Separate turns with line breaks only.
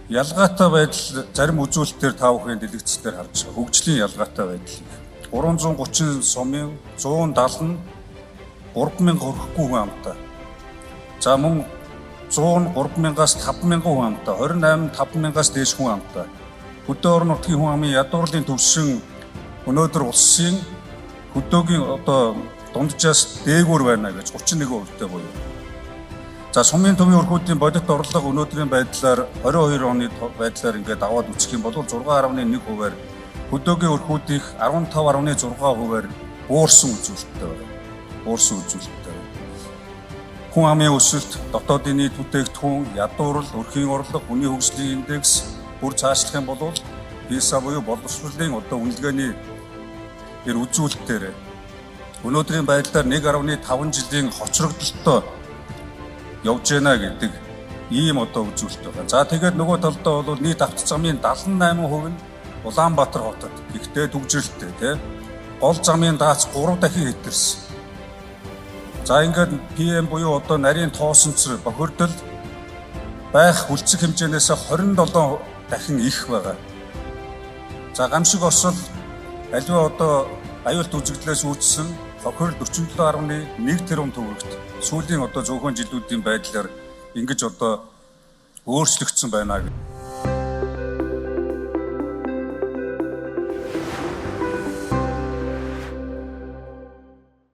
Ялгаатай байдал зарим үзүүлэлтээр та бүхэн дэлгэцээр харж байгаа. Хөгжлийн ялгаатай байдал. 330 сумын 170 нь 3000 хүрэхгүй хүн амтай. За мөн 103 мянгаас 5000 хүн амтай, 28 5000-аас дээш хүн амтай. Хөдөө орон нутгийн хүн амын ядуурлын түвшин өнөөдөр улсын хөдөөгийн одоо дунджаас дээгүүр байна гэж 31% буюу. За, сумын төвийн өрхүүдийн бодит орлого өнөөдрийн байдлаар 22 оны байдлаар ингээд аваад үзэх юм бол 6.1%-аар, хөдөөгийн өрхүүдийнх 15.6%-аар буурсан үзүүлэлттэй байна. Буурсан үзүүлэлттэй байна. Хүн амын өсөлт, дотоодын нийт бүтээгдэхүүн, ядуурл, өрхийн орлого, хүний хөгжлийн индекс, бүр цаашлах юм бол PISA буюу боловсролын одоо үнэлгээний тэр үзүүлэлтээр өнөөдрийн байдлаар 1.5 жилийн хоцрогдолтой явж байна гэдэг ийм одоо үзүүлэлт байгаа. За, тэгээд нөгөө талдаа бол нийт авто замын 78% нь Улаанбаатар хотод, гэхдээ түгжрэлттэй, тий. Гол замын даац 3 дахин хэтэрсэн. За, ингээд PM буюу одоо нарийн тоосонцор бохирдол байх хүлцэх хэмжээнээс 27 дахин их байгаа. За, гамшиг осол аливаа одоо аюулт үзэгдлээс үүссэн хохирол 47.1 тэрбум төгрөгт сүүлийн одоо зөөхөн жилүүдийн байдлаар ингэж одоо өөрчлөгдсөн байна гэх.